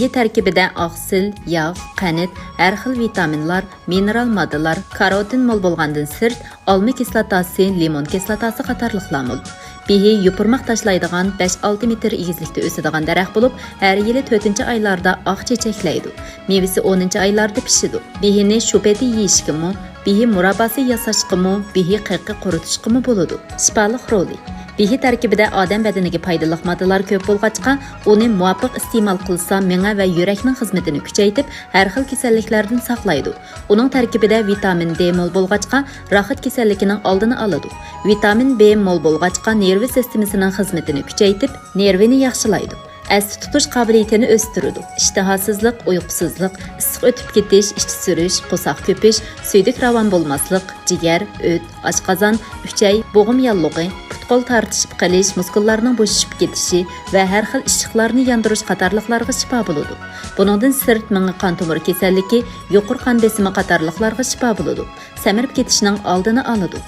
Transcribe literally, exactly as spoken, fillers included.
بېھى تەركىبىدە ئاقسىل، ياغ، قەنت، ھەر خىل ۋىتامىنلار، مىنېرال ماددىلار، كاروتىن مول بولغاندىن سىرت، ئالما كىسلاتاسى، لىمون كىسلاتاسى قاتارلىقلار مول. بېھى يوپۇرماق تاشلايدىغان بەش ئالتە مېتىر ئېگىزلىكتە ئۆسىدىغان دەرەخ بولۇپ، ھەر يىلى تۆتىنچى ئايلاردا ئاق چېچەكلەيدۇ. مېۋىسى ئونىنچى ئايلاردا پىشىدۇ. بېھىنى شۇ پېتى يېيىشكىمۇ، بېھى مۇرابباسى ياساشقىمۇ، بېھى قېقى قۇرۇتۇشقىمۇ بولىدۇ. شىپالىق رولى. بېھى تەركىبىدە ئادەم بەدىنىگە پايدىلىق ماددىلار كۆپ بولغاچقا، ئۇنى مۇۋاپىق ئىستېمال قىلسا، مېڭە ۋە يۈرەكنىڭ خىزمىتىنى كۈچەيتىپ، ھەر خىل كېسەللىكلەردىن ساقلايدۇ. ئۇنىڭ تەركىبىدە ۋىتامىن دې مول بولغاچقا، راخىت كېسەللىكىنىڭ ئالدىنى ئالىدۇ. ۋىتامىن بې مول بولغاچقا، نېرۋا سىستېمىسىنىڭ خىزمىتىنى كۈچەيتىپ، نېرۋىنى ياخشىلايدۇ. ئەستە تۇتۇش قابىلىيىتىنى ئۆستۈرىدۇ. ئىشتىھاسىزلىق، ئۇيقۇسىزلىق، ئىسسىق ئۆتۈپ كېتىش، ئىچى سۈرۈش، قورساق كۆپۈش، سۈيدۈك راۋان بولماسلىق، جىگەر، ئۆت، ئاشقازان، ئۈچەي، بوغۇم ياللۇغى، پۇت-قول تارتىشىپ قېلىش، مۇسكۇللارنىڭ بوشىشىپ كېتىشى ۋە ھەر خىل ئىششىقلارنى ياندۇرۇش قاتارلىقلارغا شىپا بولىدۇ. بۇنىڭدىن سىرت، مېڭە قان تومۇر كېسەللىكى، يۇقىرى قان بېسىمى قاتارلىقلارغا شىپا بولىدۇ. سەمرىپ كېتىشنىڭ ئالدىنى ئالىدۇ.